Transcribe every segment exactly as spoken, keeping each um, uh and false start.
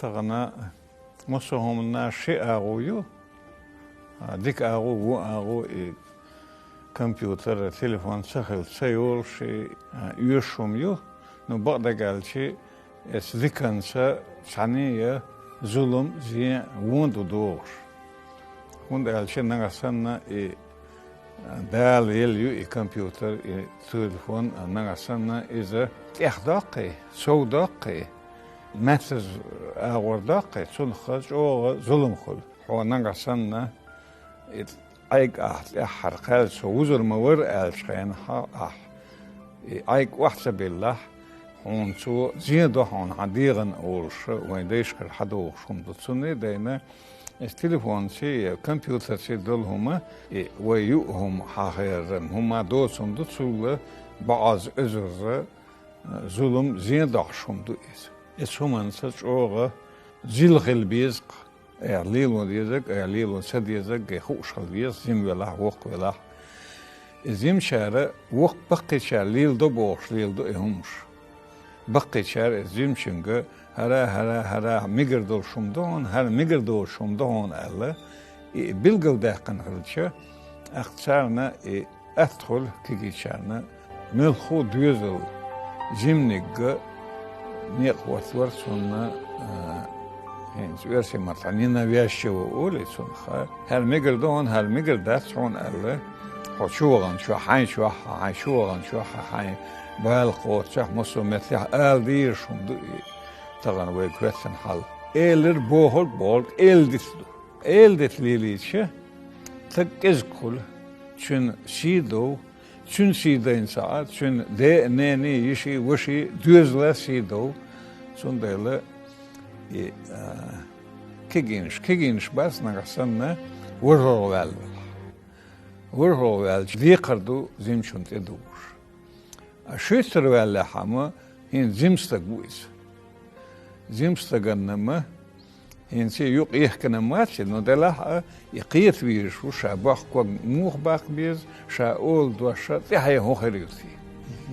Тахана массо а хӀуманна ши агӀо ю, а, дика агӀо, вон агӀо, и компьютер, телефон ца хилла ца йолуш, и, а, оьшуш хӀума ю, ну, бакъдерг аьлча, эцу диканца цхьаьна а зулам, зен вон ду догӀуш. ХӀунда аьлча нагахь санна и, а, Дала елла ю и компьютер, и телефон, а, нагахь санна иза тӀехдоккхий, совдоккхий, маьттаза агӀор доккхий, цунах чӀогӀа зулам хуьлу. Хьо нагахь санна и Ӏайг ахь тӀаьххьара кхаьлла со вузур ма вара аьллачу хенахь ахь, и Ӏайг охьа ца биллахь, хьуна цо зен до хьуна хьан дегӀан олуш, вайн дайшкара хьадогӀуш хӀума ду. Цунна а дайна, эс телефонций я компьютерций долу хӀума, и вай юу хӀума хьахерам, хӀума доцун ду, цул баӀаза, эзарза, зулам, зен дохьуш хӀума ду иза. Эцу хӀуманца чӀогӀа зил хила беза-кх. Айхьа лело дезарг, айхьа лело ца дезарг, гай хууш хила веза, зим велахь, воккха велахь. И зимчара воккха баккхийчара леладо бохуш, леладо и хӀумаш. Баккхийчара и зимчуьнга хӀара, хӀара, хӀара мегар долуш хӀума ду хьуна, хӀара мегар доцуш хӀума ду хьуна аьлла, и билгалдаьккхина хилча, тӀаккха царна и атта хуьлу кегийчарна, муьлхха а доьзал зиманиг некъ хӀоттавар цунна, а, хӀинца оьрсийн маттахь ненавязчиво олий цунах, а? ХӀара мегар ду хьуна, хӀара мегар дац хьуна аьлла, хьо чу вахана чохь, хьайн чохь, хьайн чу вахана чохь, хьайн бала кхоччехь, массо а меттехь ала дезаш хӀума ду и тахана вайга хӀоьттина хьал. Элира бохург, бохург эладита ду. Эладита лелийча, стаг кӀезиг хуьлу, цуьнан сий дов, цуьнан сий дайна ца Ӏа, цуьнан ден а, ненан а, йишин а, вашин а, доьзалан а сий дов. Цундела и, а, кегийнаш, кегийнаш бац нагахь санна ворхӀалгӀа ваьлла. ВорхӀалгӀа ваьлча, декхар ду зимчунна тӀедугуш. А шуьйттара ваьллехь а ма, хӀинца зима стаг ву иза. Зима стаганна ма, хӀинца юкъ йихкина ма вац и, но делахь а, и кхета везаш ву, ша боккха ког муха баккха беза, ша олу дош тӀаьхье хӀун хир ю те.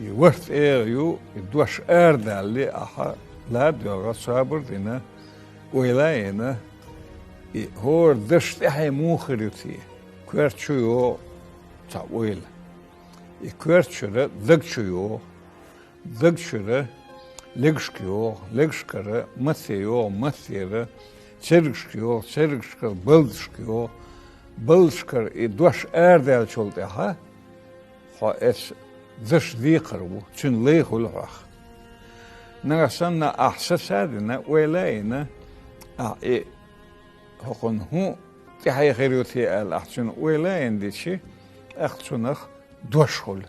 И ворхӀ тӀегӀа ю, и дош арадалале ахьа, ладоьгӀна, собар дина, ойла а йина, и хӀора даш тӀаьхье муха хир ю те. Коьрта чу йогӀу цхьа ойла. И коьрта чуьра даг чу йогӀу, даг чуьра легашка йогӀу, легашкара матте йогӀу, маттера цергашка йогӀу, цергашкара балдашка йогӀу, балдашкара и дош арадаьллачул тӀаьхьа хьо эцу дашан декхар ву, цуьнан лай хуьлу хьох. Нагахь санна ахьа саца а дина, ойла а йина, ахьа и хӀокхунна хӀун тӀаьхье хир ю те аьлла, ахьа цуьнан ойла а йина дичи, тӀаккха цунах дош хуьлу.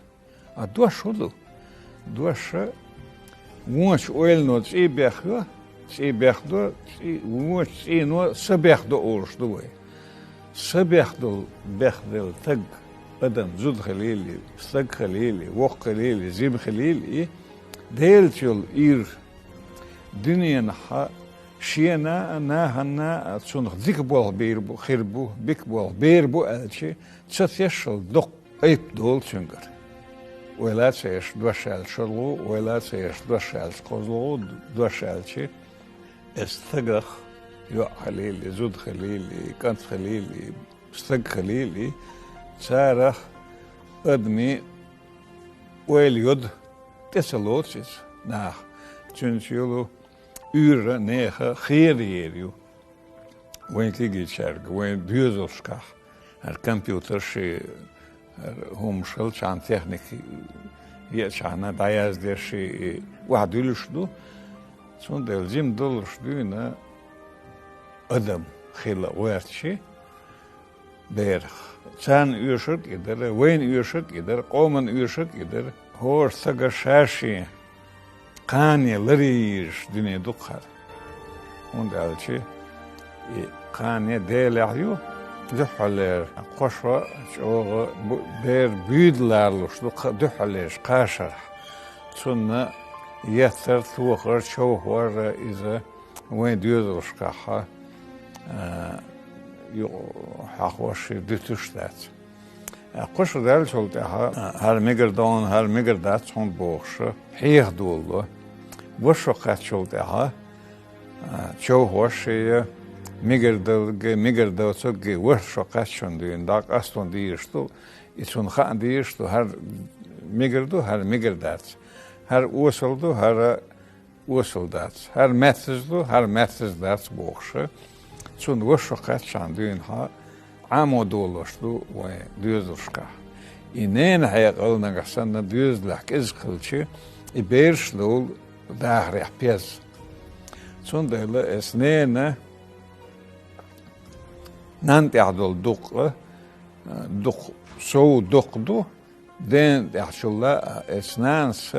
А дош хӀун ду? Дош а вончу ойлано цӀий бехйо, цӀий бехдо, цӀий, вончу цӀийно са бехдо олуш ду вай. Са бехдолу бехделла стаг, адам зуда хилийла, стаг хилийла, воккха хилийла, зима хилийла, и Делаца йолу ир дуьненахьа шена а, нахана а цунах дика болх бийр бу, хир бу, бика болх бер бу аьлчи, ца тешшал доккха айп долу цуьнгара. Ойла ца еш дош аьлла шолгӀа, ойла ца еш дош аьлла кхозлагӀа, дош аьлчи, эцу стагах, йоӀ хилийла, зуда хилийла, кӀант хилийла, стаг хилийла, царах адамийн ойла йода тӀе ца лоцу иза наха. Цуьнца йолу уьйра нехан хера ер ю. Вайн кегийчаьрга, вайн доьзалшкахь, хӀара компьютер ши, хӀара хӀумаш хилчахьана, техника еачахьана, дӀаяздеш ши, и охьадуьллуш ду. Цундела жима долуш дуьйна адам хила гӀоьртичи, берах. Царна оьшург и дара, вайна оьшург и дара, къоманна оьшург и дара. ХӀора стага ша-шен кхане ларъе йийраш дуьне ду-кх хӀара. ХӀунда аьлча и кхане Делехь ю, дуьххьалера кхо шо чӀогӀа бу-, бер буьйда ларалуш ду кха-, дуьххьалерчу кхаа шарахь. Цунна еттар, тохар, човхор иза вайн доьзалшкахь, а, юкъа хьахош дуьтуш дац. А, кхо шо даьллачул тӀаьхьа, а, хӀара мегар ду хьуна, хӀара мегар дац хьуна бохуш, хьеха долало. Ваш шо кхаьччул тӀаьхьа, а, Човхош я, мигар далга, мигар доцург, вай шо кхаьччун дуьйна дӀакъастон дезаш ду, и цунна хаа дезаш ду, хӀара мигар ду, хӀара мигар дац, хӀара осал ду, хӀара осал дац, хӀара маьттаза ду, хӀара маьттаза дац бохуш. Цунна вай шо кхаьччахьана дуьйна хьа Ӏамо долуш ду вайн доьзалшкахь. И ненан хьекъал нагахь санна доьзалехь кӀезиг хилча, и бераш долу дахарехь пеза. Цундела эс ненан нанна тӀехь долу дуккха, дукха сов доккха ду, дена тӀехь чулла а эс нанас,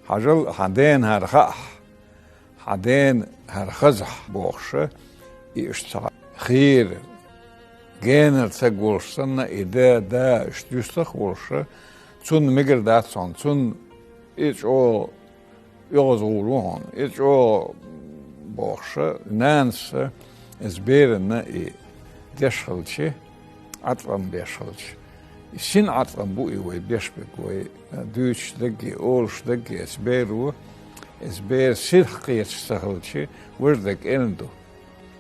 хьажал, хьан дена хӀара хаахь, хьан дена хӀара хазахь бохуш, и иштта хера, генара ца гулуш санна, и да, да, иштта юьстах а волуш, цунна мигар дац хьуна, цунна и чӀогӀа оьгӀаз гӀур ву хьуна, и чӀогӀа бохуш, нанас, эс беранна и деш хилча, Ӏаткъам беш хилча. И син Ӏаткъам бу и вай беш берг, вай дуьйцуш дерг а, олуш дерг а, эс беро, эс бер сирх кхеташ ца хилча, важа дерг кӀен ду.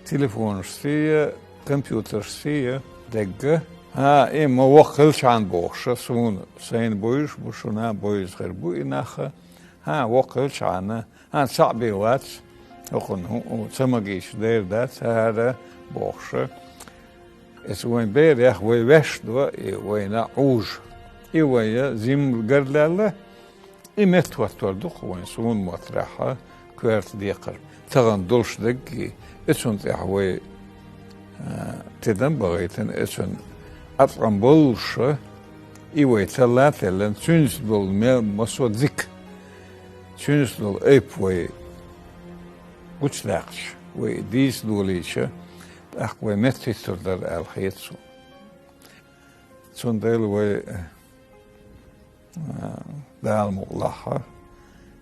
Телефонашций а, компьютерашций а дерг а. ХӀа, и ма воккха хилчхьана бохуш, суна сайна бовзаш бу, шуна бовза хир бу и нах. ХӀа, воккха хилчхьана, хӀа, цхьаъ бен вац, хӀокхунна хӀу-, хӀу-, ца магийча дер дац, хӀара бохуш. Эца вайн берех вай ваьш до и вайна Ӏужа. И вай зим гарлаьлла, и меттахӀоттор ду-кх вайн суна моттарехь коьрта декхар. Тахана долуш дерг а, и цунна тӀехь вай, а, тидам бахийтина, и цунна Ӏаткъам боллуш, и вай талла а теллина, цуьнца долу ме-, массо а дика, цуьнца долу айп вай гучудаьккхича, вай дийца долийча, тӀаккха вай меттахӀиттур дара аьлла хета суна. Цундела вай, а, Дала мукъ лахь,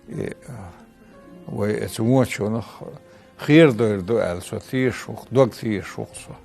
и, а, вай эца вочунах хера дойр ду аьлла со тешаш ву-кх, дог тешаш ву-кх со.